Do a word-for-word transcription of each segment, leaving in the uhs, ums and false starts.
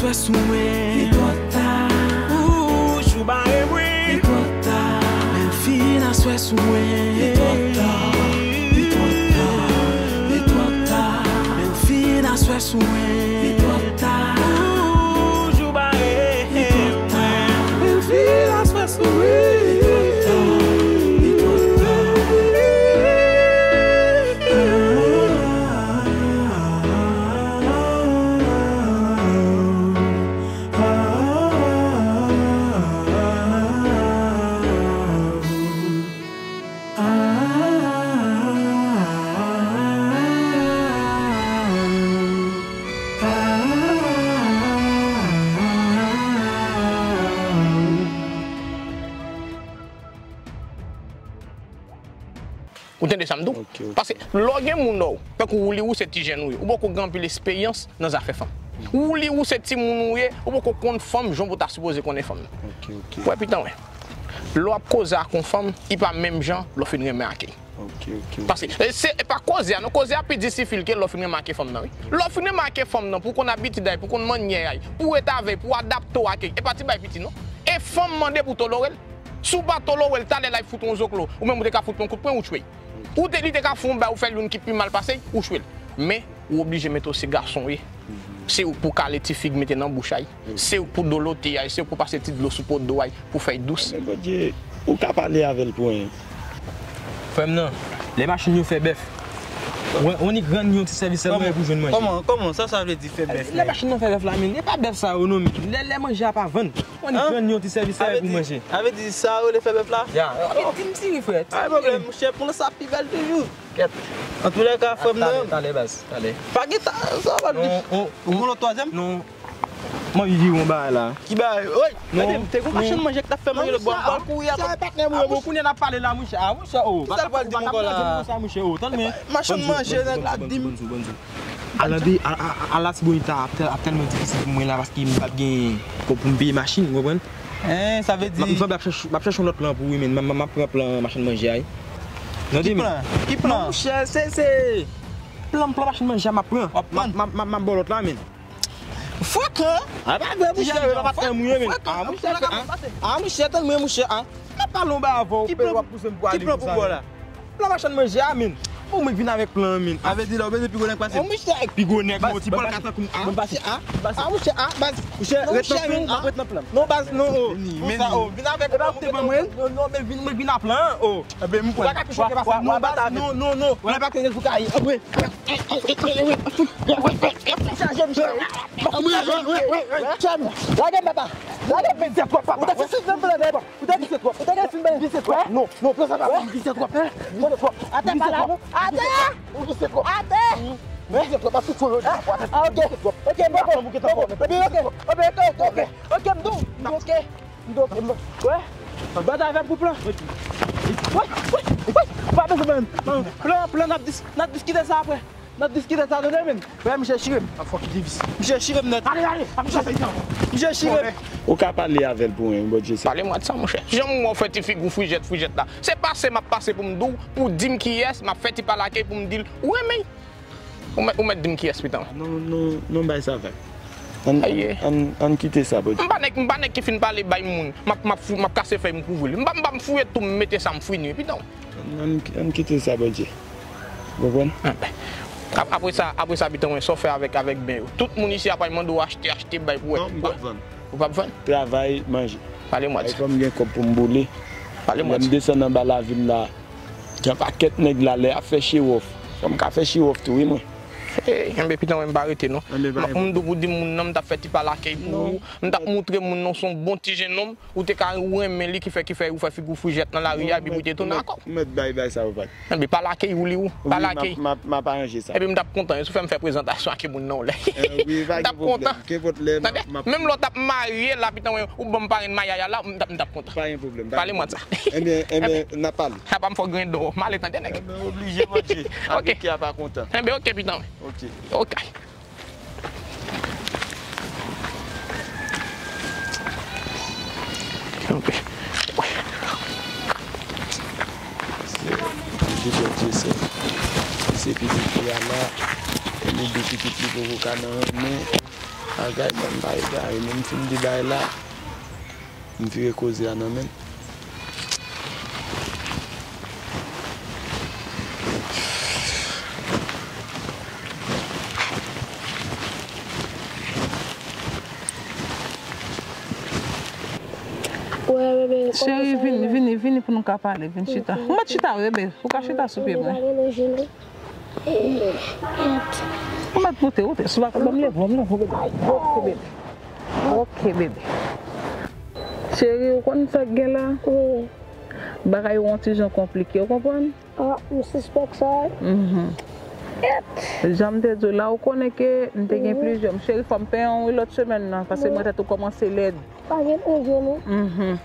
Aswè sou mwen. Li twò ta. Ou jou bare mwen. Li twò ta. Bèl fi, aswè sou mwen. Li twò ta. Li twò ta. Li twò ta. Bèl fi, aswè sou mwen. Li twò ta. Ou jou bare mwen. Li twò ta. Bèl fi, aswè sou mwen. Li twò ta. Li twò ta. Ou tande sa m di w? Ok, ok. Paske lè w gen moun nan w, tankou Wouli, ou se ti jèn ou ye, ou poko gen anpil esperyans nan zafè fanm. Wouli, ou se timoun ou ye, ou poko konn fanm jan w ta sipoze konnen fanm nan. Ok, ok. Wè, pitan, wè. Lè w ap koze ak yon fanm, li pa menm jan lè w fin renmen ak li. Ok, ok, ok. Paske, e, se, e pa koze a, non, koze a pi difisil ke lè w fin renmen ak fanm nan, wi. Lè w fin renmen ak fanm nan, pou w konn abitid a li, pou w konn mannyè a li, pou w ret avè li, pou w adapte w ak li, e pa ti bagay piti, non. E fanm mande pou w tolere l. Si w pa tolere l, talè l ap fout yon zoklo, ou menm ou te ka fout yon kout pwen, ou tchwe. Ou te, li te ka fè yon bagay, ou fè l youn ki pi mal pase, ou tchwe l. Men, ou oblije mete w se gason w ye. Se ou pou kale ti fig mete nan bouch a y. Se ou pou dolote a y, se ou pou pase ti dlo sou po do a y pou fè y dous. Men Bondye, ou ka pale avè l pou anyen. Frè m nan, lè machann yo fè bèf, w annik rann yon ti sèvis sèlman pou jwenn manje. Kòman, kòman, sa, sa vle di fè bèf? Lè machann nan fè bèf la, men, e pa bèf sa yo non, men. Lè, lè manje a pa vann, w annik rann yon ti sèvis sèlman pou manje. Sa vle di, sa yo rele fè bèf la? Ya, ok, di m si wi, frè. Pa gen pwoblèm, monchè, pou nou sa pi bèl toujou. Kèt. Antoulèka, frè m nan. Talè, talè, baz, talè. Pa gen ta, sa va di. Non, ou, ou, ou gon lòt twazyèm? Non. Mwen vivi yon bagay la. Ki bagay? Oy! Non. Gade m, te gon machann manje k t ap fè manje lòt bò, m pral kouri a. Sa patnè mwen, bon, kounye a n ap pale la, monchè. Ah, monchè, oh. Kisa l pral di m ankò la? Monchè, oh, tann men. Machann manje, nèg la di m. Alande, a, a, a, Alatibonita ap tèl-, ap tèlman difisil pou mwen la, paske m p ap gen kòb pou m peye machin, ou konprann? Hein, sa vle di. M ap, m sanble ap chèche, m ap chèche yon lòt plan pou wi, men m, m, m ap pran plan machann manje a, wi. Tande, men. Ki plan? Ki plan? Non, monchè, se, se plan, plan machann manje a m ap pran. W ap pran? M ap, m ap, m ap, m ap ba w lòt la, men. Frekan! A, pa vre, monchè, yo pa t renmen mwen, men. Frekan! Ah, monchè, ah, ah, monchè, tann mwen, monchè, ah. M ap pale yon bagay avè w, w ap pouse m pou ale konsa, men. Plan machann manje a, men. Bon, mwen k vin avèk plan an, men. Sa vle di la, ou bezwen pi gwo nèg pase m? Monchè, pi gwo nèg, yon ti pòlka tankou m, ah. Monchè, ah, baz. Monchè, ah, baz. Monchè, ret nan plan, ap ret nan plan. Non, baz, non, oh. Konsa, oh. Vin avèk plan, monchè. Non, non, men vin, mwen vin ak plan an, oh. Enben, m pran. Ou pa ka pi choke pase m, non, baz. Non, non, non. Ou pa ka pi choke pase m. Chaje, monchè. Lage m, papa. Lage m. Ou te fè sèt nan plan, papa. Ou te gen fin bèl vise twòp. Non, non, pran sa pa pou vise twòp, hein. Vise twòp. Atè pa la non. Atè! Ou vise twòp. Atè! Vise twòp, pa tout fo yo. Ah, ok. Ok, m poko. Ebyen, ok. Ebyen, ok, ok, ok. Ok, m dou. M dou, ok. M dou, ok. Wè. Bat avè m pou plan. Wè, wè, wè. Pa bezwen menm. Plan, plan, n ap dis-, n ap diskite sa apre. N ap diskite sa, tande, men. Frè, misye chire m. A, fòk li vise. Misye chire m nèt. Ale, ale, misye chire m. Misye chire m. Ou ka pale avè l pou mwen, Bondye sa. Pale mwa de sa, monchè. Jan m wè w fè ti figi w frijèt, frijèt la. Se pase m ap pase pou m di w, pou di m kiyès, m ap fè ti pale ak li pou m di l, ou renmen l. Ou mèt, ou mèt di m kiyès, pitan. Non, non, non, bay sa vag. Ann, ann, ann kite sa, Bondye. M pa nèg, m pa nèg ki fin pale bay moun. M ap, m ap fou-, m ap kase fèy, m kouvri l. M pa, m pa, m fouye tou, m mete sa, m fini, pitan. Ann, ann, ann kite sa, Bondye. Ou konprann? Enben. Ap-, apre sa, apre sa, pitan mwen, sa w fè avèk, avèk ben yo? Tout moun isi a pral mande w achte, achte, bay pou... Non, m p ap vann. Ou p ap vann? Travay, manje. Pale mwa de sa. Fò m gen kòb pou m boule. Pale mwa de sa. Lè m desann anba lavil la, gen pakèt nèg la, lè y ap fè show off, fò m ka fè show off tou, wi, mwen. Enben, pitan mwen, m pa rete, non. M ap, m di w pou di moun nan, m t ap fè ti pale ak li pou ou. M t ap moutre moun nan w se yon bon ti jennonm. Ou te ka, ou renmen li, ki fè, ki fè ou fè figi w frijèt nan lari a, epi ou te tounen akò. Ou mèt bay, bay sa yo, pa. Enben, pale ak li, ou li ou, pale ak li. Wi, m ap, m ap, m ap aranje sa. Epi m t ap kontan, si w fè m fè prezantasyon ak moun nan w lè. Eh, wi, pa gen pwoblèm. M t ap kontan. Gen pwoblèm. Tande, menm lè w t ap marye la, pitan mwen, ou ban m parenn maryaj la, m t ap, m t ap kontan. Pa gen pwoblèm, pa gen pwoblèm. Pale mwen de sa. Enben, enben, n ap pale. Apa m fò griyen do, m ale tande nèg. Enben, oblije, manje. Ok. Avèk kè a pa kontan. Enben, ok, pitan mwen. Ok. Ok. Se, se pitit fi a la, e li di pitit li poko ka nan renmen. Bagay, mwen m pa egare, men m fin di bagay la, m vire koze a nan men l. Cheri, vini, vini, vini pou nou ka pale. Vin chita. Ou mèt chita, bebe. Ou ka chita sou pye mwen. Ou mèt moute, moute. Sou la, ban m leve, ban m leve, bebe. Ok, bebe. Ok, bebe. Cheri, ou konn sa k gen la? Bagay yo yon ti jan konplike, ou konprann? Ah, m sispèk sa, wi. Mhm. Jan m te di w la, ou konnen ke m te gen plizyè. M cheri, fò m penyen w wi lòt semèn nan, paske mwen tèt ou kòmanse lèd. Pa gen pwoblèm, non. Mhm.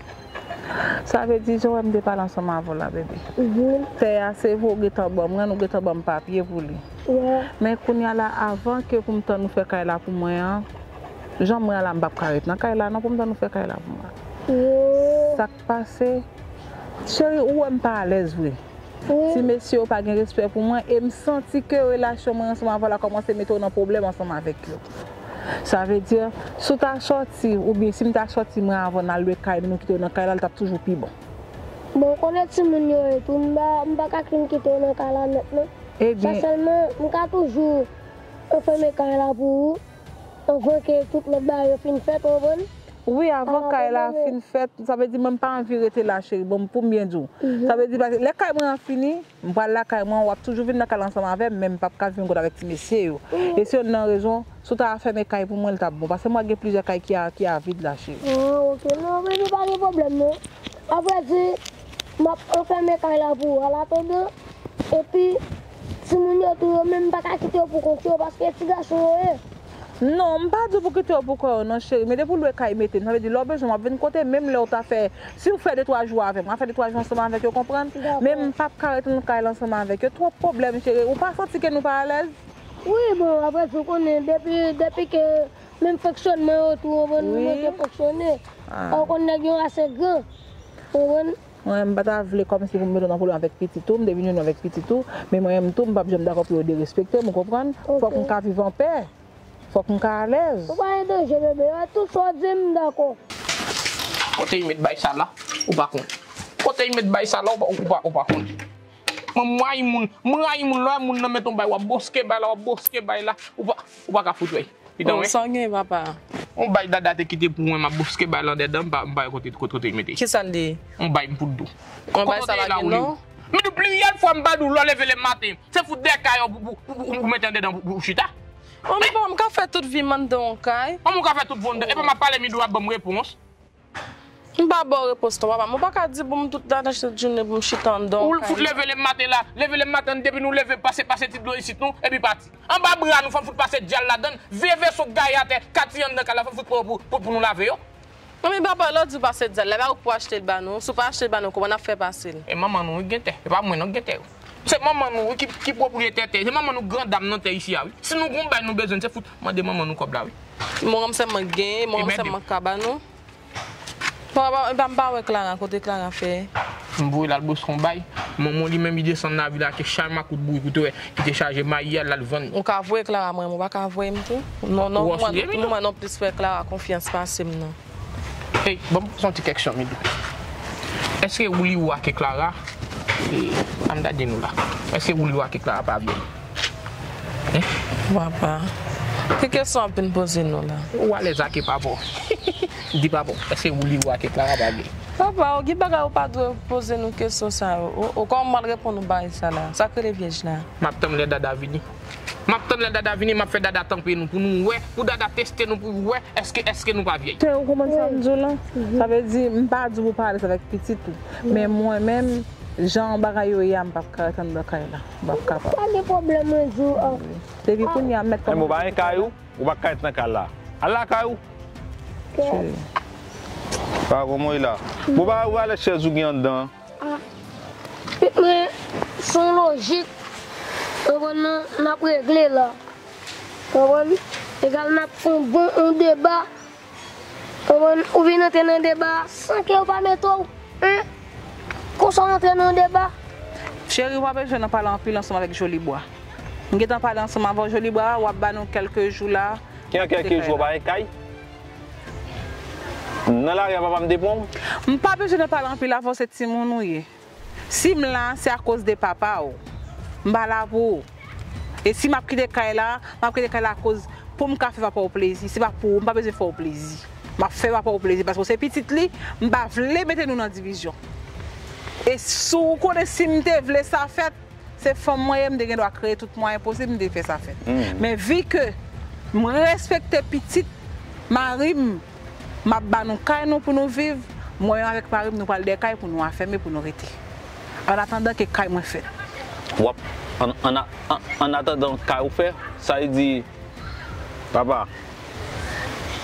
Sa vle di, jan w wè m te pale ansanm avè w la, bebe. Mhm. Tè a, se vre, ou gentan ban m, ou gentan ban m papye pou li. Wi. Men kounye a la, avan ke pou m tann ou fè kay la pou mwen an, jan mwen an la, m p ap ka ret nan kay la, non, pou m tann ou fè kay la pou mwen. Wi. Sa k pase? Cheri, ou wè m pa alèz vre. Wi. Ti mesye yo pa gen respè pou mwen e m santi ke relasyon mwen ansanm avè w la kòmanse mete w nan pwoblèm ansanm avèk yo. Sa vle di, si w ta sòti, oubyen si m ta sòti mwen avè w n al lwe kay, nou kite w nan kay la, l t ap toujou pi bon. Bon, ou konnen timoun yo ye tou, m pa, m pa ka fin kite w nan kay la nèt, non. Ebyen. Sa sèlman, m ka toujou anfème kay la pou ou, anvan ke tout lòt bagay yo fin fèt, ou konprann? Wi, avan kay la fin fèt, sa vle di mwen m pa anvi rete la, cheri, bon, pou m byen di w. Mhm. Sa vle di, lè kay mwen an fini, m pral lakay mwen, w ap toujou vin nan kay la ansanm avè m, men m p ap ka vin kot avèk ti mesye yo. Mhm. E se youn nan rezon, si w ta fèmen kay pou mwen, l t ap bon. Paske mwen gen plizyè kay ki a, ki a vid la, cheri. Ah, ok. Non, bebe, pa gen pwoblèm, non. Apre di, m ap anfèmen kay la pou ou, alatandan. Epi, timoun yo tou, yo menm, m pa ka kite yo pou kont yo, paske ti gason yo ye. Non, m pa di w pou kite yo pou kò yo non, cheri. Men depi w lwe kay mete m, sa vle di lè w bezwen m ap vin kote, menm lè w ta fè, si w fè de twa jou avè m, m a fè de twa jou ansanm avèk yo, konprann? Dakò. Men m p ap ka rete nan kay la ansanm avèk yo. Twòp pwoblèm, cheri. Ou pa santi ke nou pa alèz? Wi, bon, apre tou, konnen, depi, depi ke menm fonksyònman yo tou, ou konprann, nou manke fonksyone. Ah. Ou konn nèg yo ase gran, ou konprann? Mwen, m pa ta vle kòmsi pou m mete w nan pwoblèm avèk pitit ou, m te vin jwenn ou avèk pitit ou, men mwen menm tou, m p ap janm dakò pou yo derespekte m, ou konprann? Ok. Fòk m ka viv anpè. Fòk m ka alèz. Ou pa gen danje, bebe. Tout sa w di, m dakò. Kote y met bay sa la, ou pa konn. Kote y met bay sa la, ou pa, ou pa, ou pa konn. Mwen, m rayi moun, m rayi moun, lè w wè moun nan met yon bay, w ap boske bay la, w ap boske bay la, ou pa, ou pa ka fout wè. Pidan, wi. Sa w gen, papa? Yon bay Dada te kite pou mwen, m ap boske bay la anndan, m pa, m pa wè kote, kote, kote y mete. Kisa l ye? Yon bay m fout di w. Yon bay sa pa gen non? Men depi plizyè fwa m pa di w, lè w leve lè maten, se fout dèyè kay ou pou, pou, pou, pou, pou mete anndan pou, pou chita. Mwen menm, m ka fè tout vi m anndan yon kay. Kòman w ka fè tout vi w anndan? Epa m ap pale, Midou ap ban m repons. M pa ba w repons non, papa. Mwen pa ka di pou m tout ladan tout jounen pou m chita anndan yon kay. Ou fout leve lè maten la, leve lè maten depi nou leve pase, pase ti dlo isit nou, epi pati. Anba bra nou, fò n fout pase dyal ladan l, vye veso k gaye atè, ka tiye anndan kay la, fò n fout pran yo pou, pou, pou nou lave yo. Non, men papa, lè w di w pase dyal la, e pa ou k pou achte l ba nou. Si w pa achte l ba nou, kòman n ap fè pase l? E manman nou wi k gen tè, e pa mwen non k gen tè yo. Se manman nou wi ki, ki pwopriyetè tè, se manman nou grandam nan tè isi a wi. Si nou gon bagay nou bezwen, se fout mande manman nou kòb la wi. Mwen menm sèlman k genyen, mwen menm sèlman k ka ba nou. Papa, epa m pa wè Clara, kote Clara fè? M voye l al boske yon bay. Manman w li menm li desann lavil la ke chay makout bourik ou te wè ki te chaje mayi a l al vann. Ou ka voye Clara mwen, ou pa ka voye m tou? Non, non, mwen, mwen non plis fè Clara konfyans pase m non. Ey, ban m poze yon ti kèksyon, Midou. Èske Wouliwou ake Clara, e, ann ta di nou la, èske Wouliwou ake Clara pa vyèj? Hein? Papa, ki kesyon w ap vin poze nou la? Ou alèz ake papa w. Di papa w, èske Wouliwou ake Clara pa vyèj? Papa, ou gen bagay ou pa dwe poze nou kesyon sa yo. O, o, kòman m pral reponn ou bagay sa la? Sa k rele vyèj la? M ap tann lè Dada vini. M ap tann lè Dada vini, m ap fè Dada tanpe nou pou nou wè, pou Dada teste nou pou wè èske, èske nou pa vyèj. Tè, ou konprann sa m di w lan? Sa vle di, m pa di w pou w pa alèz avèk pitit ou. Men mwen menm, jan bagay yo ye a, m p ap ka ret anndan kay la. M p ap kapab. Pa gen pwoblèm, mwen di w. Depi kounye a, m mèt kòmanse. Ou pa gen kay ou? Ou pa ka ret nan kay la. Al lakay ou. Cheri. Pa kòman w ye la. Bon, pa ou alèz chèz ou gen anndan an. Ah. Mwen, se yon lojik, konprann, n ap regle la. Konprann? Egal n ap fè yon bon, yon deba. Konprann? Ou vin antre nan deba a san ke yo pa mete w, hein? Konsa w antre nan yon deba. Cheri, w pa bezwen nan pale anpil ansanm avèk Jolibwa. M gentan pale ansanm avè w, Jolibwa, w ap ba nou kèlke jou la. Gen kèk jou w pa gen kay. Nan lari a papa m te pran w. M pa bezwen nan pale anpil avè w, se timoun ou ye. Si m la, se akoz de papa w. M pa la pou ou. E si m ap kite kay la, m ap kite kay la akoz pou m ka fè papa w plezi. Se pa pou ou, m pa bezwen fè w plezi. M ap fè papa w plezi paske w se pitit li, m pa vle mete nou nan divizyon. E si w konnen si m te vle sa fèt, se fanm mwen ye, m te gen dwa kreye tout mwayen posib, m te fè sa fèt. Men vi ke m respekte pitit mari m, m ap ba nou kay nou pou nou viv, mwen menm avèk mari m, nou pral dèyè kay pou nou afèmen, pou nou rete. An atandan ke kay mwen fèt. W ap, an, an, an, an atandan kay ou fè, sa vle di, papa,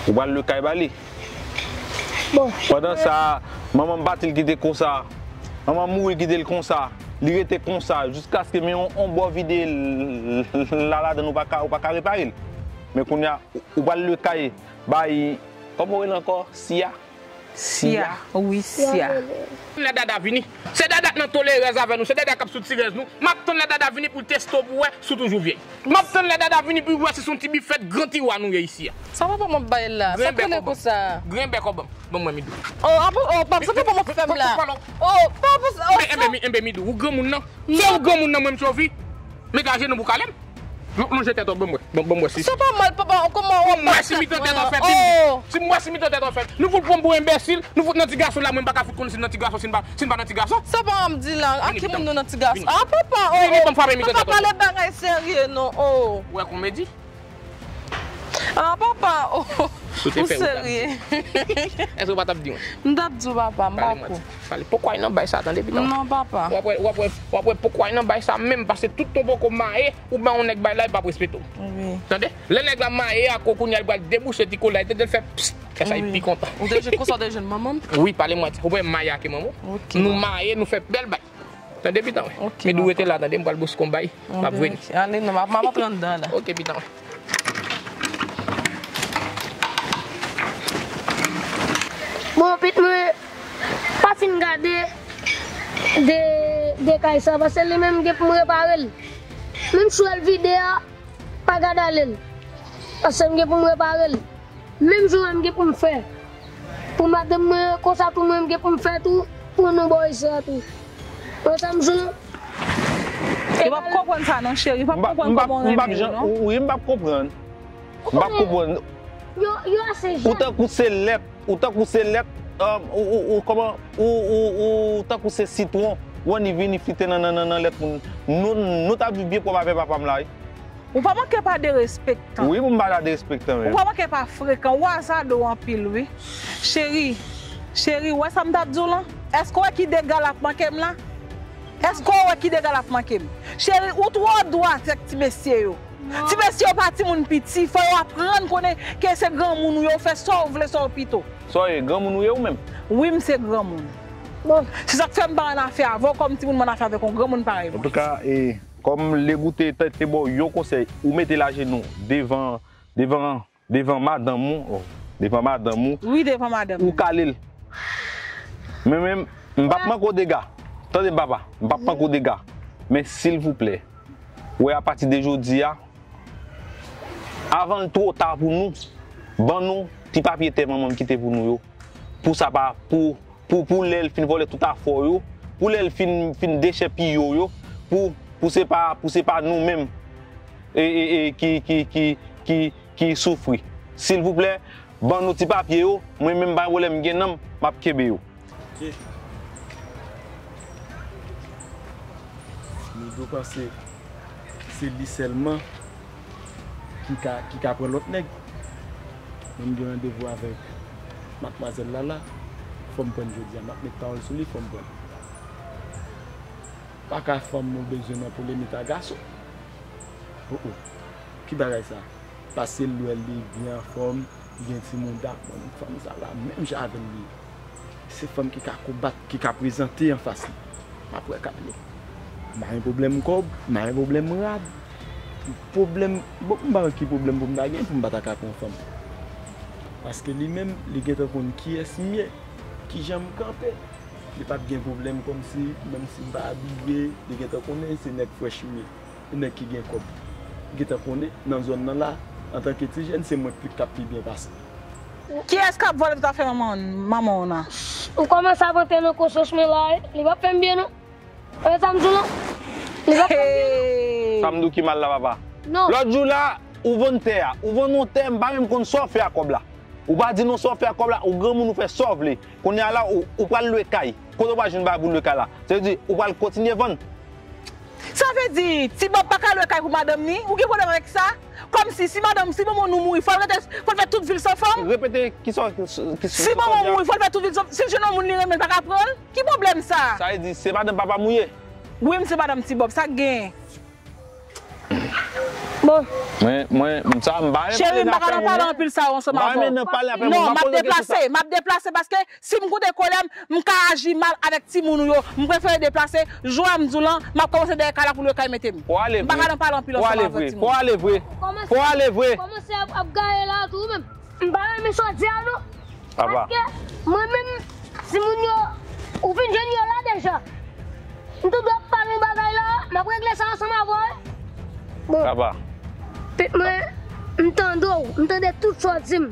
ou pral lwe kay ba li. Bon. Pandan sa, manman m pati l kite konsa. Manman m mouri kite l konsa. Li rete konsa jiskaske men yon, yon bò vide l la ladan l, ou pa ka, ou pa ka repare l. Men kounye a, ou pral lwe kay bay, kòman w rele ankò? Siya? Siya. Wi, Siya. Lè Dada vini, se Dada k nan tolerèz avè nou, se Dada k ap sou tirèz nou. M ap tann lè Dada vini pou l teste w pou wè si w toujou vyèj. M ap tann lè Dada vini pou l wè si se yon ti bifèt gran tiwa nou ye isi a. Sa papa m ap bay la? Sa k rele konsa? Grenbè kòb. Ban m wè Midou. Oh, apa, oh, papa, sa papa m ap fè m la? Oh, papa, oh, enben, enben Midou, ou granmoun nan. Se ou granmoun nan, mwen m tchovi. Mete ajenou pou w kale m. Lon-, lonje tèt ou, ban m wè. Ban, ban m wè si. Sa pa mal, papa, kòman w ap... Ban m wè si mitan tèt ou fèt, vini. Si m wè si mitan tèt ou fèt. Nou fout pran m pou enbesil, nou fout nan ti gason la, mwen m pa ka fout konn si n nan ti gason, si n pa, si n pa nan ti gason. Sa pa m di la, ak ki moun nou nan ti gason? Ah, papa, oh, oh. Vini, ban m frape mitan tèt ou. Papa, pale bagay serye non, oh. Ou wè komedi? Ah, papa, oh, ou serye. Èske w pa t ap di mwen? M t ap di w, papa, m pa ko. Pale, pokwa nan bay sa, tande, pitan. Non, papa. W ap wè, w ap wè, w ap wè pokwa nan bay sa menm, paske tout tan w poko maye, ou ban yon nèg bay la, li p ap respekte w. Wi. Tande? Lè nèg la maye ak ou, kounye a, li pral debouche ti kò la, li te dwe fè pst, fè sa, li pi kontan. Ou te jwenn konsa, ou te jwenn manman m? Wi, pale mwen, ou wè maye ak manman w? Ok, papa. Nou maye, nou fè bèl bay. Tande, pitan, wi. Ok, papa. Midou, rete la, tande, m pral bouske yon bay. M ap vini. Ale, non, m ap, m ap antre anndan la. Ok, pitan, wi. Bon, pitit mwen pa fin gade de, de kay sa, paske li menm gen pou m repare l. Menm si w wè l vide a, pa gade ale l. Paske m gen pou m repare l. Menm jan m gen pou m fè pou madanm mwen, konsa tou mwen m gen pou m fè tou pou nou bò isi a tou. Wè sa m sou. Yo p ap konprann sa non, cheri. Yo p ap konprann kòman w renmen yo non. Wi, m p ap konprann. M p ap konprann. Yo, yo ase jèn. Ou tankou se lèt, ou tankou se lèt, um, ou, ou, ou, kòman, ou, ou, ou tankou se sitwon, w annik vini flite nan, nan, nan, nan lèt moun. Nou, nou t ap viv byen pwòp avè papa m la, wi. Ou pa manke pa derespektan. Wi, pou m pa ta derespektan menm. Ou pa manke pa frekan, ou azade w anpil, wi. Cheri, cheri, ou wè sa m t ap di w lan? Èske w wè ki dega l ap manke m la? Èske w wè ki dega l ap manke m? Cheri, ou twò dwat avèk ti mesye yo. Ti mesye yo pa timoun piti, fò yo aprann konnen ke se granmoun ou ye, ou fè sa w vle, sa w pito. Sa w ye, granmoun ou ye ou menm? Wi, m se granmoun. Bon. Se sa k fè m pa annafè avè w, kòm timoun m annafè avèk yon granmoun parèy mwen. Antouka, e, kòm Legou te, te, te ba w yon konsèy, ou mete l ajenou devan, devan, devan madanm ou, oh, devan madanm ou. Wi, devan madanm mwen. Ou kale l. Men menm, m p ap manke w dega. Tande m, papa, m p ap manke w dega. Men silvouplè, wè, apati de jodi a, avan l twò ta pou nou, ban nou ti papye tè manman m kite pou nou yo. Pou sa pa, pou, pou, pou lè l fin vòlè tout afè w yo, pou lè l fin, fin dechèpiye w yo, pou, pou se pa, pou se pa nou menm, e, e, e, ki, ki, ki, ki, ki soufri. Silvouplè, ban nou ti papye yo, mwen menm pa gen pwoblèm, m gen nan m, m ap kenbe yo. Ok. Midou panse se li sèlman ki ka, ki ka pran lòt nèg. Mwen m gen randevou avèk madmwazèl Lala. Fò m pran l jodi a, m ap met pawòl sou li, fò m pran l. Pa ka fanm ou bezwen nan polemik a gason. Oh, oh. Ki bagay sa? Pase l wè li byen anfòm, li gen ti mouda, bon, fanm sa la, menm jan avè m li ye. Se fanm ki ka konbat, ki ka prezante anfas li. M ap wè ka li. M pa gen pwoblèm kòb, m pa gen pwoblèm rad. Pwoblèm, bon, m pa wè ki pwoblèm pou m ta gen pou m pa ta ka pran fanm. Paske li menm, li gentan konn kiyès m ye, kijan m kanpe. Li p ap gen pwoblèm kòmsi, menm si m pa abiye, li gentan konnen se nèg frèch m ye. Nèg ki gen kòb. Gentan konnen, nan zòn nan la, Antanke ti jèn, se mwen pi k ap pi byen pase. Kiyès k ap vòlè tout afè manman manman w nan? Ou kòmanse ap antre nan konsyans mwen la wi. Li p ap fè m byen non. Wè sa m di w lan? Li p ap fè m byen non. Hey! Sa m di w ki mal la papa. Non. Lòt jou la, ou vann tè a. Ou vann yon tè, m pa menm konn sa w fè ak kòb la. Ou pa di nou sa w fè ak kòb la, ou granmoun ou fè sa w vle. Kounye a la, ou, ou pral lwe kay. Kote w pral jwenn bagay pou lwe kay la? Se vle di, ou pral kontinye vann. Sa vle di, Ti Bòb pa ka lwe kay pou madanm ni? Ou gen pwoblèm avèk sa? Kòmsi, si madanm, si manman nou mouri, fò l rete, fò l fè tout vi l san fanm? Repete kisa ki Si manman mouri, fò l fè tout vi l san fanm? Si l jwenn yon moun li renmen, l pa ka pran l? Ki pwoblèm sa? Sa vle di, se madanm papa m ou ye? Wi, m se madanm Ti Bòb, sa k genyen? Bon, Mwen, mwen, sa, m pa renmen Cheri, m pa ka nan moun pale non. anpil sa w ansanm M pa avè renmen w. nan pale avè Non, moun, m ap pa poze kesyon deplase, sa. M ap deplase paske si m koute kòlè m, m ka aji mal avèk timoun ou yo. M prefere deplase, jan m di w lan, m ap kòmanse dèyè kay la pou lwe kay mete m. Fò ale M pa vre. ka nan pale anpil Fò ansanm ale avè vre. timoun. Fò ale vre. kòmanse. Fò ale vre. Kòmanse ap, ap gaye la tou menm. M pa renmen sa w di a non. Papa. Paske mwen menm, timoun yo, ou fin jwenn yo la deja. M tou dwe ap pale yon bagay la, m ap regle sa ansanm avè w wi. Bon, Papa. Pit mwen, m tande w, m tande tout sa w di m.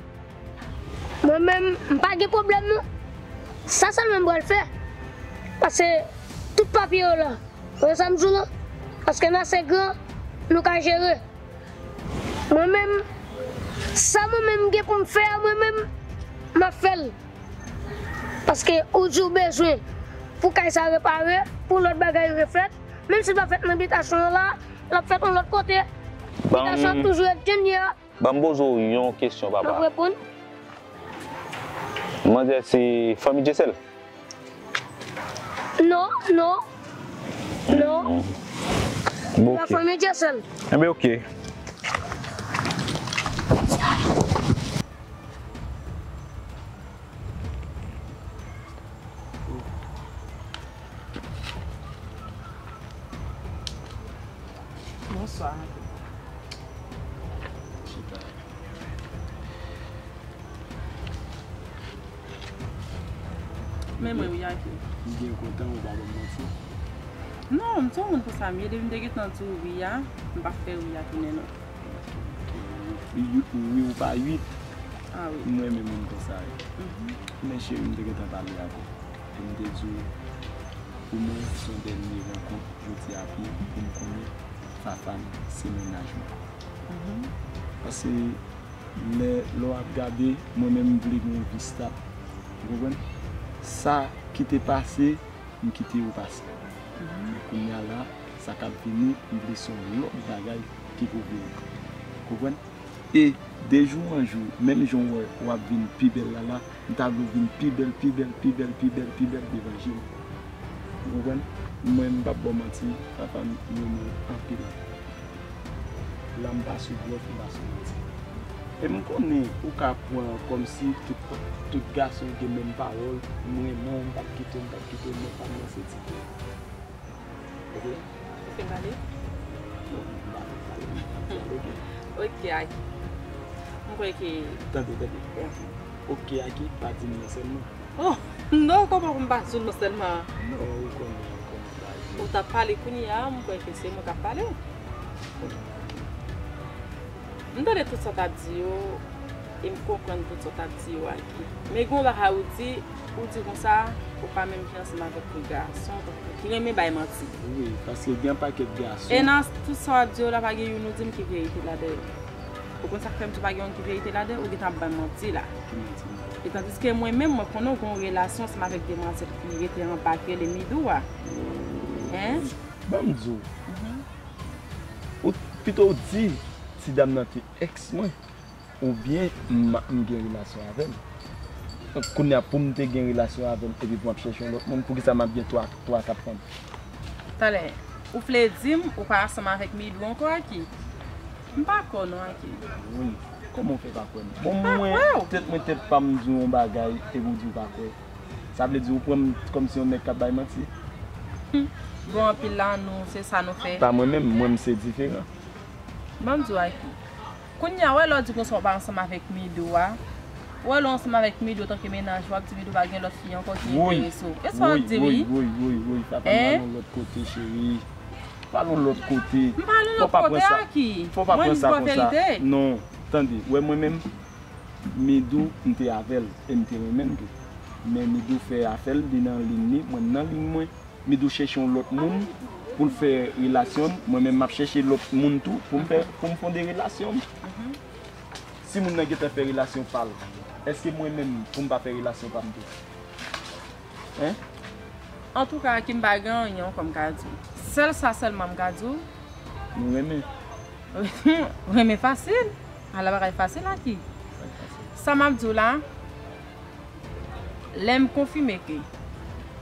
Mwen menm, m pa gen pwoblèm non. Sa sèlman m pral fè. Pase tout papye yo la. Wè sa m di w lan? Paske n ase gran, nou ka jere. Mwen menm, sa mwen menm gen pou m fè a, mwen menm, m ap fè l. Paske ou di w bezwen pou kay sa repare, pou lòt bagay refèt. Menm si l pa fèt nan bitasyon an la, l ap fèt yon lòt kote. Bitasyon an toujou ret jan l ye a. Ban m poze w yon kesyon, M ap papa. reponn. Manzè se fanmi Dyesèl? Non, non. Non. Bon, La ok. Fanmi Dyesèl. Enben, ok. Bonswa. Men mwen wi, Aki. M byen kontan ou pa ban m manti. Non, m se yon moun konsa m ye, depi m te gentan di w wi a, m p ap fè wi a tounen non. Wi, wi, ou pa wi. Ah wi. M renmen moun konsa wi. Men cheri, m te gentan pale ak ou. E m te di w, pou mwen, se yon dènye rankont jodi a pi pou m konnen Fafane se mennaj mwen. Paske lè, lè w ap gade, mwen menm m vle gen yon vi stab. Ou konprann? Sa ki te pase, m kite yo pase. Men kounye a la, sa k ap vini, m vle se yon lòt bagay ki pou vini. Konprann? E de jou an jou, menm jan w wè w ap vin pi bèl la la, m ta vle w vin pi bèl, pi bèl, pi bèl, pi bèl, pi bèl devan je m. Ou konprann? Mwen, m p ap ba w manti, Fafane, m renmen w anpil, anpil. La m pa sou blòf, m pa sou manti. E m konnen ou ka pran kòmsi tout, tout gason gen menm pawòl, m renmen w, m p ap kite w, m p ap kite w, men pa m nan se ti tou. Ok? Ou fin pale? Non, m pa fin pale, m ap pale, ok? Ok, Aki. M kwè ke... Tande, tande. Ok, Aki, pa di m non sèlman. Oh, non, kòman pou m pa di w non sèlman? Non, ou konnen, ou konnen bagay yo. Ou t ap pale kounye a, m kwè ke se mwen k ap pale. M tande tout sa w t ap di yo, e m konprann tout sa w t ap di yo, Aki. Men gen yon bagay ou di, ou di konsa, ou pa menm jan ansanm avèk yon gason, ki renmen bay manti. Wi, paske gen pakèt gason. E nan tout sa w ap di yo la, pa gen youn ou di m ki verite ladan yo. Ou konn sa k fè m di w pa gen youn ki verite ladan yo? Ou gentan ap bay manti la. Ki manti? E tandiske mwen menm, mwen konnen w gen yon relasyon ansanm avèk demwazèl ki rete anba ki rele Midou a. Hein? Ban m di w. Ou pito w di ti dam nan te èks mwen, oubyen m, m gen relasyon avè l. Kounye a pou m te gen relasyon avè l epi pou m ap chèche yon lòt moun, poukisa m ap gen twa, twa, kat fanm? Talè, ou vle di m ou pa ansanm avèk Midou ankò, Aki? M pa kwè w non, Aki. Wi, kòman w fè pa kwè m? Bon, mwen, tèt mwen, tèt pa m di w yon bagay epi w di w pa kwè. Sa vle di ou pran m kòmsi yon nèg k ap bay manti? Hum. Bon, anpil lan nou, se sa nou fè. Pa mwen menm, mwen m se diferan. Ban m di w, Aki. Kounye a, wè lè w di konsa w pa ansanm avèk Midou a. Wè lè w ansanm avèk Midou antanke mennaj, w ap di Midou pa gen lòt fi ankò ki enterese w. E sa w ap di, wi? Woy, woy, woy, woy, papa, m al yon lòt kote, cheri. M al yon lòt kote. M pa al yon lòt kote, Aki. Fò pa pran sa konsa. Mwen di w verite. Non. Tande, wè mwen menm, Midou, m te avè l, e m te renmen l tou. Men Midou fè afè l, li nan liy li, mwen m nan liy mwen. Midou chèche yon lòt moun pou l fè relasyon l, mwen menm m ap chèche lòt moun tou pou m fè, pou m fonde relasyon m. Si moun nan gentan fè relasyon pa l, èske mwen menm pou m pa fè relasyon pa m tou? Hein? Antouka, Akim, pa gen anyen ankò m ka di w. Sèl sa sèlman m ka di w. Nou renmen. Renmen fasil. Ala bagay fasil, Aki. Sa m ap di w la, lè m konfime ke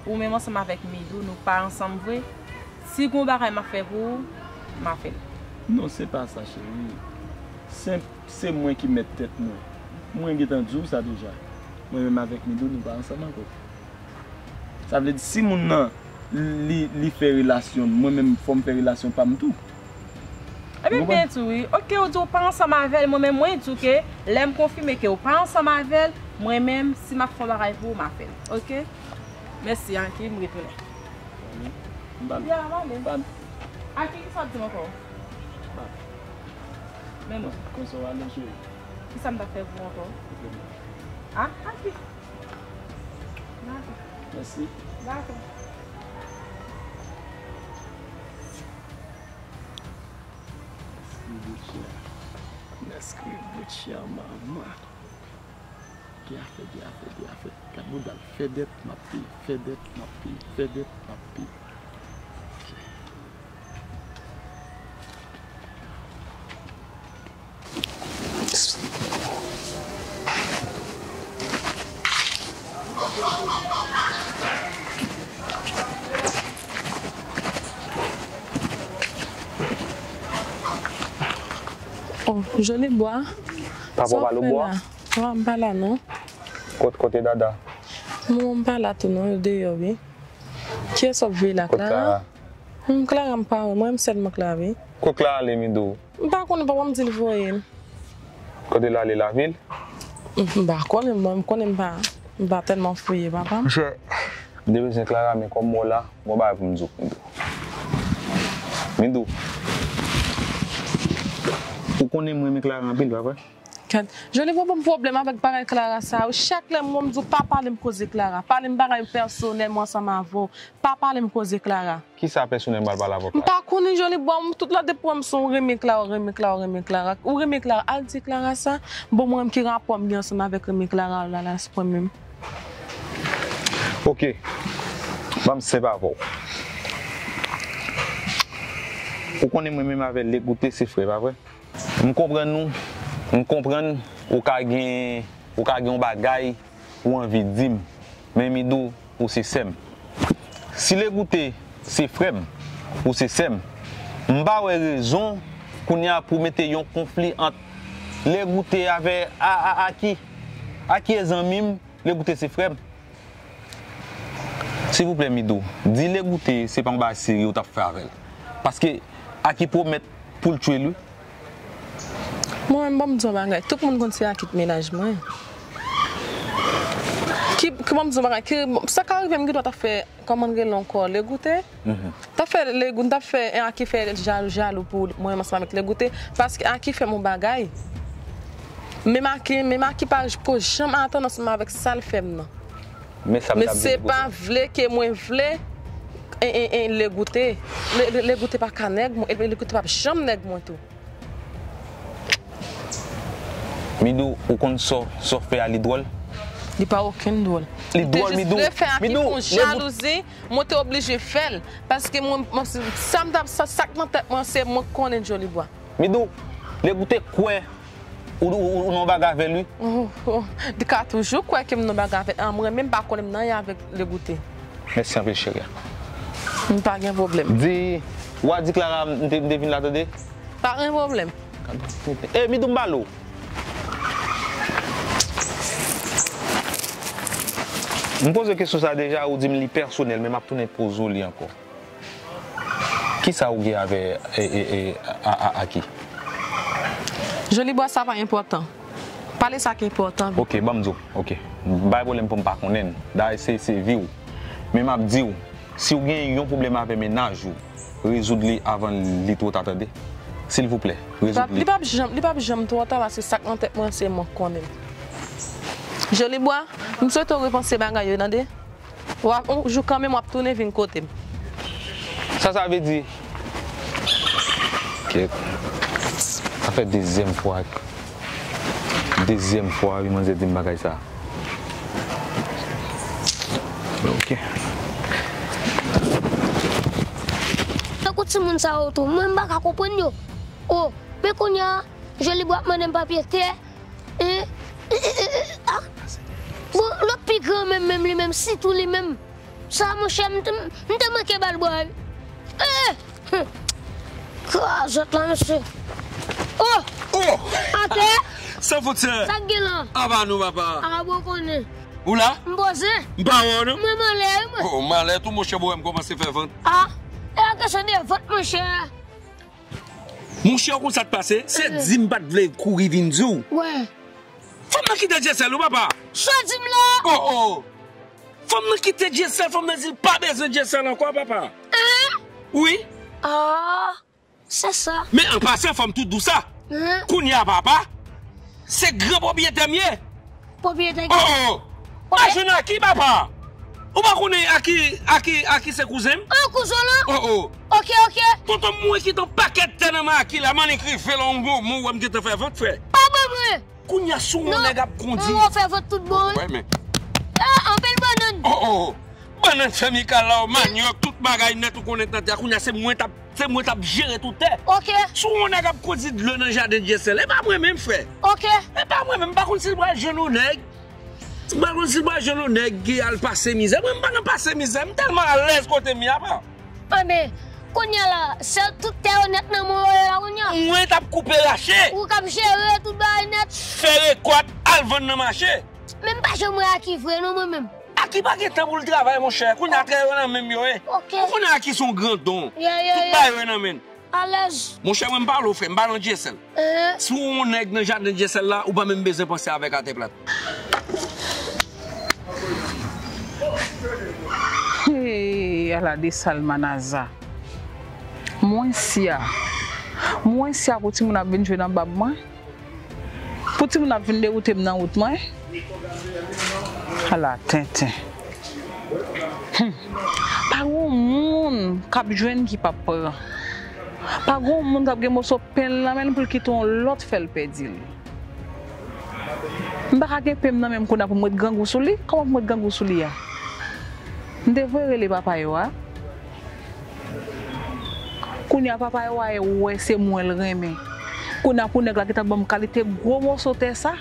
ou menm ansanm avèk Midou, nou pa ansanm vre, si gon bagay m ap fè pou ou, m a fè l. Non, se pa sa, cheri. Senp, se mwen ki mèt tèt mwen. Mwen gentan di w sa deja. Mwen menm avèk Midou, nou pa ansanm ankò. Sa vle di, si moun nan, li, li fè relasyon l, mwen menm, fò m fè relasyon pa m tou. Ebyen, byen tou, wi. Oke, ou di ou pa ansanm avè l, mwen menm, mwen di w ke lè m konfime ke ou pa ansanm avè l, mwen menm, si m ap fè yon bagay pou ou, m a fè l. Oke? Mèsi, Aki, m retounen. M pa l. Ya, m ale. Pa l. Aki, ki sa w ap di m ankò? Pa l. Men non. Konsa w ale, cheri. Ki sa m t ap fè pou ou ankò? Ok, bon. Ah, Aki. Dakò. Mèsi. Dakò. Nèskri boutchè. Nèskri boutchè, manman. Gen afè, gen afè, gen afè. Gad bouda l, fè dèt, m ap peye, fè dèt, m ap peye, fè dèt, m ap peye. Oh, Joli Bwa. Papa w pa Lobwa? Wa, m pa la non. Kot, kote Dada? Manman m pa la tou non, yo deyò wi. Kiyès w ap veye la, Kot Clara? Clara? Hmm, Clara m pa wè, mwen m sèlman k la wi. Kot Clara ale, Midou? M pa konnen, papa m di l voye m. Kote l ale, lavil? M pa konnen, mwen m konnen m pa, m pa tèlman fouye, papa m. Monchè, m te bezwen Clara, men kòm mwen la, bon bagay pou m di w, Midou. Midou. Ou konnen mwen renmen Clara anpil, pa vre? Gad, Joli Bwa ban m pwoblèm avèk bagay Clara sa yo. Chak lè mwen m di w pa pale m koze Clara. Pale m bagay pèsonèl mwen ansanm avè w. Pa pale m koze Clara. Kisa pèsonèl m pral pale avè w, M pa konnen, Joli Bwa, m tout lè depi w wè m se w renmen Clara, w renmen Clara, w renmen Clara. Ou renmen Clara, al di Clara sa. Bon, mwen menm ki rapò m gen ansanm avèk renmen Clara la, la, se mwen menm. Ok. Ban m senp avè w. Ou konnen mwen menm avè Legoute se frè, pa vre? M konprann ou. M konprann ou ka gen, ou ka gen yon bagay ou anvi di m. Men Midou, ou se sè m. Si Legoute se frè m, ou se sè m, m pa wè rezon kounye a pou mete yon konfli ant Legoute avè a, a, Aki. Aki e zanmi m, Legoute se frè m. Silvouplè, Midou, di Legoute se pa yon bagay serye ou t ap fè avè l. Paske Aki pwomèt pou l tchwe l, wi. Mwen menm, ban m di w yon bagay, tout moun konn se Aki k mennaj mwen. Ki, ki ban m di w yon bagay, ki, sa ka rive m gen dwa t ap fè, kòman l rele ankò, Legoute? M t ap fè Legoute, m t ap fè Aki fè jalou, jalou pou mwen menm ansanm avèk Legoute, paske Aki fè m yon bagay. Menm Aki, menm Aki pa ko janm atann ansanm avèk sa l fè m nan. Men sa m Men t ap di se Legoute. Pa vle ke mwen vle en, en, en, Legoute. Le, le, Legoute pa ka nèg mwen, e Legoute p ap janm nèg mwen tou. Midou, ou konn sa w, sa w fè a li dwòl? Li pa okenn dwòl. Li dwòl, Midou. Mwen te jis vle fè Aki Midou, fè yon jalouzi, mwen te oblije fè l. Paske mwen, mwen, sa m t ap, sa, sa k nan tèt mwen, se mwen k konnen Joli Bwa. Midou, Legoute kwè ou, ou, ou nan bagay avè l, wi. Oh, oh. Li ka toujou kwè ke m nan bagay avè l. An, mwen menm, m pa konnen m nan anyen avèk Legoute. Mèsi anpil, cheri. M pa gen pwoblèm. Di, w a di Clara m te, m te vin la, tande? Pa gen pwoblèm. E, Midou, m pale w. M poze kesyon sa deja, ou di m li pèsonèl, men m ap tounen poze w li ankò. Kisa ou gen avè e, e, e, a, a, Aki? Joli Bwa, sa pa enpòtan. Pale sa ki enpòtan. Ok, ban m di w. Ok. Bay pwoblèm pou m pa konnen. Dayè se, se vi w. Men m ap di w, si w gen yon pwoblèm avè mennaj ou, rezoud li avan li twò ta, tande. Silvouplè, rezoud li. Li p ap janm, li p ap janm twò ta paske sa k nan tèt mwen se mwen k konnen. Jolibwa, m swete w repanse bagay yo, tande? W ap, yon jou kanmenm w ap tounen vin kote m. Sa sa vle di? Kèt. Sa fè dezyèm fwa. Dezyèm fwa wi manzè di m bagay sa. Ok. Tankou timoun sa yo tou, mwen m pa ka konprann yo. O, men kounye a, Jolibwa ap mande m papye tè. E, e, e, e, e, a. Bon, lòt pi gran menm, menm li menm, sitou li menm. Sa, monchè, m te, m te manke ba l bwa wi. E! Hum. Krazèt la, mesye. O! O! Atè! San fot sè. Sa k gen la? Aba nou, papa. A, bon konnen. Ou la? M poze. M pa wè w, non? Mwen, m anlè, wi, mwen. O, malè tou, monchè, bò, m kòmanse fè vant. A, e pa kesyon de vant, monchè. Monchè, ou konn sa k pase? Se di m pa t vle kouri vin di w. Wè. Fanm nan kite Dyesèl, wi, papa. Sa w di m la? O, o. Fanm nan kite Dyesèl, fanm nan di l pa bezwen Dyesèl ankò, papa. Hein? Wi. A, se sa. Men an pasan, fò m tou di w sa. Hein? Kounye a, papa, se gran pwopriyetè m ye. Pwopriyetè ki? O, o. Ok. Pa jwenn Aki, papa. Ou pa konnen Aki, Aki, Aki se kouzen m? An, kouzen w lan? O, o. Ok, ok. Tonton mwen kite yon pakèt tè nan men Aki la, m annik rive la, yon gwo mo, wè m gentan fè vant, frè. Pa ban mwen. Kounye a, si yon nèg ap kondi. Non, non, fè vant tout bon, wi. Wè, men. A, anpil bannann. O, o. Bannann fè Mikal la, o, manyòk, tout bagay nèt ou konnen nan tè a. Kounye a, se mwen t ap Se mwen t ap jere tout tè. Ok. Si yon nèg ap kondi dlo nan jaden Dyesèl, e pa mwen menm, frè. Ok. E pa mwen menm, m pa konn si l pral jwenn yon nèg. M pa konn si l pral jwenn yon nèg ki al pase mizè. Mwen, m pa nan pase mizè, m tèlman alèz kote m ye a, pa. Anben, kounye a la, sèl tout tè yo nèt nan men w yo la kounye a. Mwen t ap koupe rache. Ou k ap jere tout bagay nèt. Fè rekòt, al vann nan mache. Men m pa janm wè Aki vre non, mwen menm. Aki pa gen tan pou l travay, monchè. Kounye a tè yo nan men m yo ye. Ok. Ou konnen Aki se yon grandon. Yeah, yeah, yeah. Tout bagay yo nan men l. Alèz. Monchè, mwen m pale w, frè, m pa nan Dyesèl. Eh. Si w yon nèg nan jaden Dyesèl la, ou pa menm bezwen panse avèk atè plat. Hey, ala de salmanaza. Mwen si a. Mwen si a pou timoun ap vin jwe nan bab mwen. Pou timoun ap vin dewoute m nan wout mwen. Ala tenten. Hum. Pa gon moun k ap jwenn ki p ap pran. Pa gon moun k ap gen moso pen l nan men l pou l kite yon lòt fè l pèdi l. M pa ka gen pen m nan men m kounye a pou m ret grangou sou li. Kòman pou m ret grangou sou li a? M te voye rele papa yo a. Kounye a papa yo a wè se mwen l renmen. Kounye a pou nèg la gentan ban m kalite gwo moso tè sa.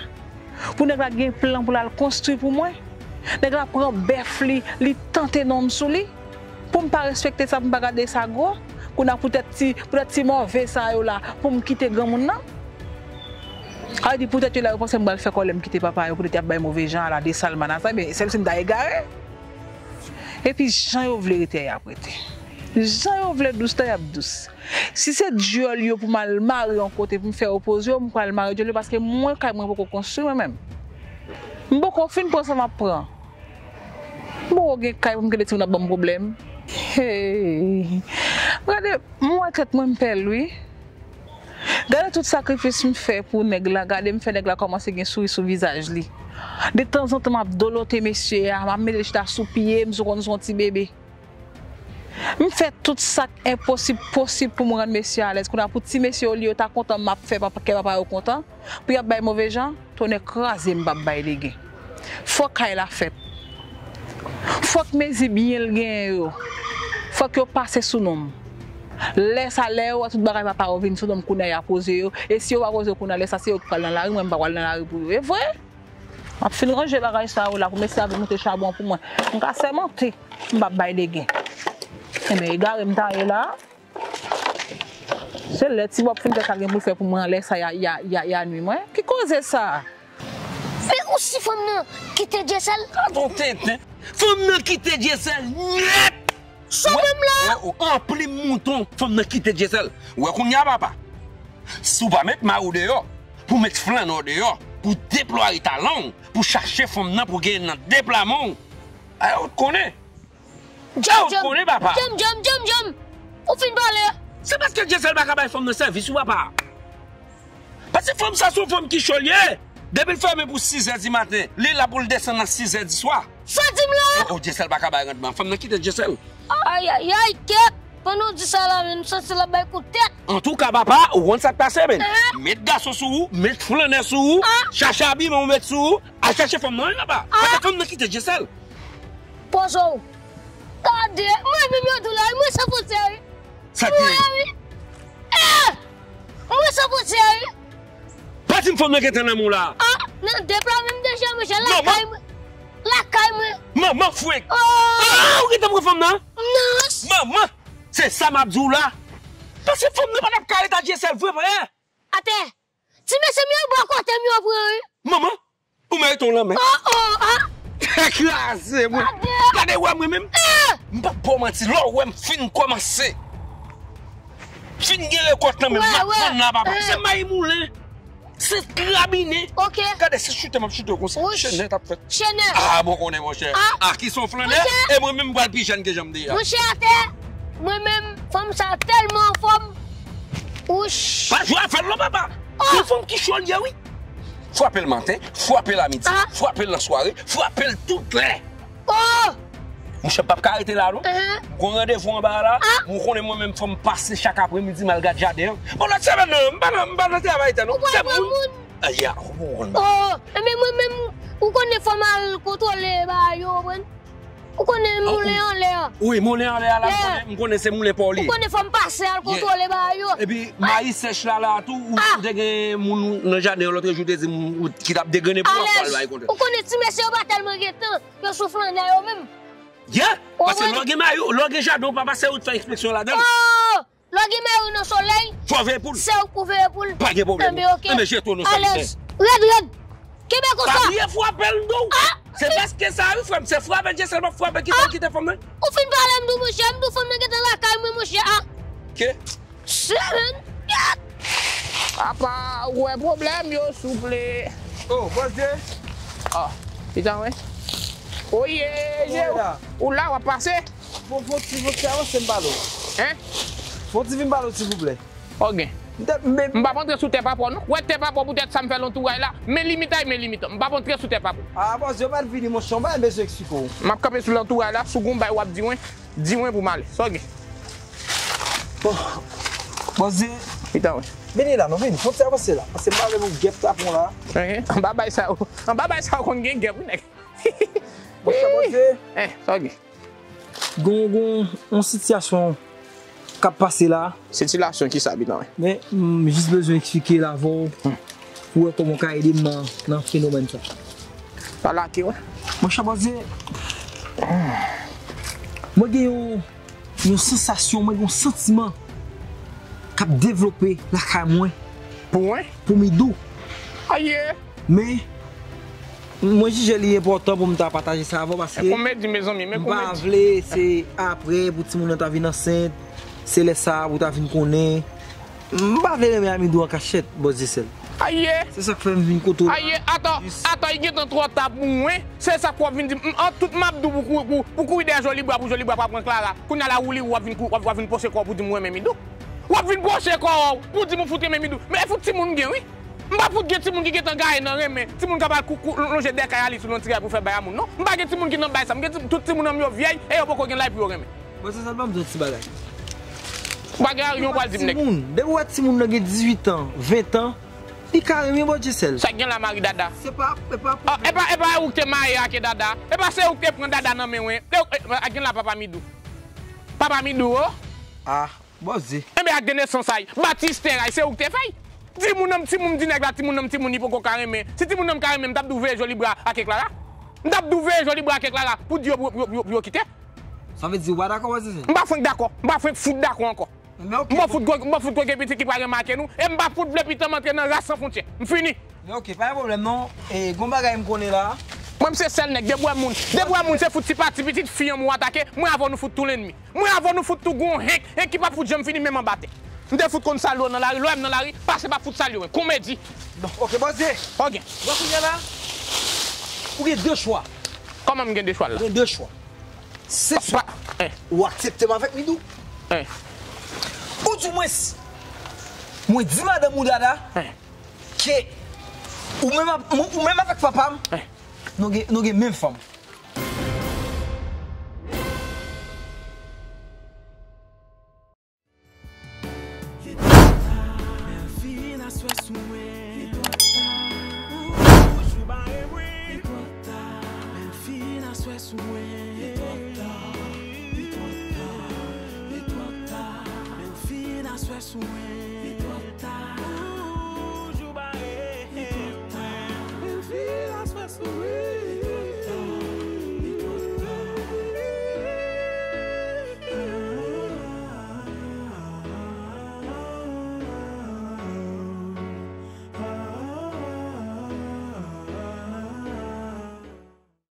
Pou nèg la gen plan pou l al konstwi pou mwen. Nèg la pran bèf li, li tante non m sou li. Pou m pa respekte sa, pou m pa gade sa gwo. Kounye a poutèt ti, poutèt ti move sa yo la, pou m kite granmoun nan. Sa vle di poutèt yo la, yo panse m pral fè kòlè m kite papa yo, poutèt y ap bay move jan, ala de salmanaza, ebyen, sèl si m ta egare. Epi jan yo vle rete a, y ap rete. Jan yo vle dous la, y ap dous. Si se dyòl yo pou m al mare yon kote pou m fè yo poze yo, m pral mare dyòl yo paske mwen, kay mwen poko konstwi mwen menm. M poko fin pran sa m ap pran. M poko gen kay pou m kite timoun ap ban m pwoblèm. Hey! Gade, m wè tèt mwen m pè l wi. Gade tout sakrifis m fè pou nèg la, gade m fè nèg la kòmanse gen souri sou vizaj li. Detanzantan m ap dolote mesye a, m ap mete l chita sou pye m, sou konn se yon ti bebe. M fè tout sa k enposib posib pou m rann mesye a alèz. Kounye a pou ti mesye olye yo ta kontan m ap fè papa, kè papa yo kontan, pou y ap bay move jan, tonè kraze m p ap bay legen. Fòk kay la fèt. Fòk mezi byen l genyen yo. Fòk yo pase sou non m. Lè sa, lè yo wè tout bagay papa yo vin sou non m kounye a y a poze yo. E si yo pa poze yo kounye a, lè sa se yo ki pral nan lari, mwen m pa pral nan lari pou yo. E vre? M ap fin ranje bagay sa yo la pou mesye a vin moute chabon pou mwen. M ka sèmante, m p ap bay legen. Ebyen, egare m ta ye la. Se lè ti bòb fin fè sa gen pou l fè pou mwen, lè sa y a, y a, y a, y a nwi mwen. Ki koze sa? Men ou si fanm nan kite Dyesèl? Gade yon tenten. Fanm nan kite Dyesèl nèt. Sou menm la. Wè, wè, anpli mouton, fanm nan kite Dyesèl. Wè kounye a, papa. Si w pa met mari w deyò, pou met flannè w deyò, pou deplwaye talan w, pou chache fanm nan, pou genyen nan de pla men w. Ay, ou t konnen. Djanm, ou t konnen, papa. Djanm, djanm, djanm, djanm. Ou fin pale. Se paske Dyesèl pa ka bay fanm nan sèvis wi papa. Paske fanm sa se yon fanm ki cho l ye. Depi l fèmen pou sizè di maten, li la pou l desann nan sizè di swa. Sa w di m la? Oh, oh, Dyesèl pa ka bay randman. Fanm nan kite Dyesèl. Ayayay, kèt! Pandan w di sa la, men m santi l ap bay kout tèt. Antouka, papa, ou konn sa k pase, men. Met gason sou ou, met flannè sou ou, chache abiman ou met sou ou, al chache fanm nan, wi, papa. Paske fanm nan kite Dyesèl. Poze w. Gade, mwen menm yo di w la, mwen san fwontyè, wi. Sa k te ye? Mwen san fwontyè, wi. Pa di m fanm nan gentan nan men w la. Ah, nan de pla menm deja, monchè, lakay mwen. Lakay mwen. Manman frenk. Ah, ou gentan pran fanm nan? Non. Manman, se sa m ap di w la. Paske fanm nan pa t ap ka ret a Dyesèl vre, frè. Atè. Ti mesye m yo bò kote m yo pran, wi. Manman, ou merite yon lanmen. Oh, oh, ah. Tèt kraze, mwen. Gade, wè mwen menm. M p ap ba w manti, lè w wè m fin kòmanse. Fin gen rekòt nan men m, m ap vann la, papa. Se mayi moulen. Se krabinen. Gade, se choute m ap choute w konsa. Chenè t ap fèt. Chenè. Ah, bon, konnen, monchè. Ah, ki se yon flannè, e mwen menm m pral pi jèn ke jan m te ye a. Monchè, atè, mwen menm, fanm sa tèlman anfòm. Wouch. Pa jwe avè l non, papa. Se yon fanm ki cho l ye, wi. Frape l maten, frape l amidi, frape l nan sware, frape l tout lè. Oh! Monchè, m p ap ka rete la, non. M gon randevou anba a la, ou konnen mwen menm fò m pase chak apremidi m al gad jaden an. Bon, lòt semèn nan, m pa nan, m pa nan travay tè, non. Ou pral pran moun? Aya, ou konprann. Oh, enben mwen menm, ou konnen fò m al kontwole bagay yo, ou konprann? Ou konnen moulen anlè a. Wi, moulen anlè a la, m konnen, m konnen se moulen pa w li ye. Ou konnen fò m pase al kontwole bagay yo. Epi, mayi sèch la, la tou, ou, ou te gen moun nan jaden an lòtrejou, te di m, ou, ki t ap degrennen pou w ap pral bay kontwole. Ou konnen ti mesye yo pa tèlman gen tan, yo sou flannè yo menm. Yeah, paske lè w gen mayi, lè w gen jaden, ou pa pase ou t fè enspeksyon ladan l. Oh! Lè w gen mayi nan solèy, fò w veye pou l. Se ou k pou veye pou l. Pa gen pwoblèm. Enben, oke. Enben, jete w nan solèy. Alèz. Rèd, rèd. Kenbe konsa. Pa bliye frape l, non. Se paske sa, wi, frè m. Se frape Dyesèl m ap frape, kite l kite fanm nan. Ou fin pale m tou, monchè. M tou fanm nan gentan lakay mwen, monchè. Ah. Oke. Semen. Apa, ou wè pwoblèm yo, souple. Oh, Bòs Dye. Ah, pita, wi. Oye, je, ou la, w ap pase? Fon, fon ti, fon ti avanse m pale w. Hein? Fon ti vin pale w, silvouplè. Ok. M p ap antre sou tè papa w, non. Wè tè papa w poutèt sa m fè lontouray la. Men limit ay, men limit an. M p ap antre sou tè papa w. Ah, bòs, yo pa t vini, monchè. Ou pa bezwen eksplike w. M ap kanpe sou lontouray la. Si w gon bay w ap di mwen, di mwen pou m ale. Sa w gen? Bon. Bòs Dye. Pita, wi. Vini la, non, vini. Fon ti avanse la. Paske m pa vle pou gèp tapon la. Hein, anba bay sa yo. Anba bay sa yo konn gen gèp, wi, nèg. Monchè, Bòs Dye. Eh, sa w gen? Gon, gon, yon sitiyasyon k ap pase la. Sitiyasyon ki sa, bitan? Men, m jis bezwen eksplike l avè w, pou w wè kòman w ka ede m nan, nan fenomèn sa. Pale ak yo, wi. Monchè, Bòs Dye, mwen gen yon, yon sansasyon, mwen gen yon santiman k ap devlope lakay mwen. Pou mwen? Pou Midou. Aye! Men, mwen jije li enpòtan pou m ta pataje sa avè w paske m pa vle se apre pou timoun nan ta vin ansent, se lè sa a pou ta vin konnen. M pa vle renmen a Midou an kachèt, Bòs Dyesèl. Aye! Se sa k fè m vin kote w la. Aye, ato, ato, li gentan twò ta pou mwen. Se sa k w ap vin di m. M, an tout m ap di w pou, pou, pou kouri dèyè Jolibra, pou Jolibra pa pran Clara. Kounye a la, ou li, w ap vin kou-, w ap, w ap vin pwoche kò w pou di m ou renmen Midou. W ap vin pwoche kò w pou di m ou fout renmen Midou. Men e fout timoun m gen, wi. M pa fout gen timoun ki gentan gaye nan renmen. Timoun k ap al kou, kou, lonje dèyè kay Alice ou nan ti kay pou fè bay a moun, non. M pa gen timoun ki nan bay sa. M gen ti-, tout timoun an m yo vyèj e yo poko gen lay pou yo renmen. Bon, se sèlman m di yon ti bagay. Ou pa gen anyen w pral di m, nèg. Timoun, depi w wè timoun nan gen dizuit an, ven an, li ka renmen Bòs Dyesèl. Sa k gen la, mari Dada? Se pa, e pa, e pa, e pa ou k te marye ak Dada? E pa se ou k te pran Dada nan men mwen? E, e, a gen la, papa Midou. Papa Midou, o. Ah. Bòs Dye. Enben, ak de nesans ay, batistè ay, se ou k te fè y. Timoun nan m, timoun m di nèg la, timoun nan m, timoun li poko ka renmen. Si timoun nan m ka renmen, m t ap di w veye Jolibra ake Clara. M t ap di w veye Jolibra ake Clara pou di yo pou, pou, pou, pou yo kite. Sa vle di ou pa dakò, Bòs Dye? M pa frenk dakò. M pa frenk fout dakò ankò. Men ok. M pa fout gwo, m pa fout gwo gen pitit ki pral remake nou. E m pa fout vle pitit m antre nan ras san fwontyè. M fini. Men ok, pa gen pwoblèm non. E, gon bagay m konnen la. Mwen, m se sèl nèg, depi w wè moun, depi w wè moun, se fout ti pati pitit fi an m ou atake, mwen avè w nou fout tou lènmi. Mwen avè w nou fout tou gon henk, henk ki p ap fout janm fini menm anba tè. M te fout konn salye w nan lari, lè w wè m nan lari, pase pa fout salye w, konmedi. Non, ok, Bòs Dye. Ok. Wè kounye a la, ou gen de chwa. Kòman m gen de chwa la? Ou gen de chwa. Se swa ou aksepte m avèk Midou, ou Ou di mwens, mwen di madanm ou Dada ke ou menm, ou menm avèk papa m, nou gen, nou gen menm fanm.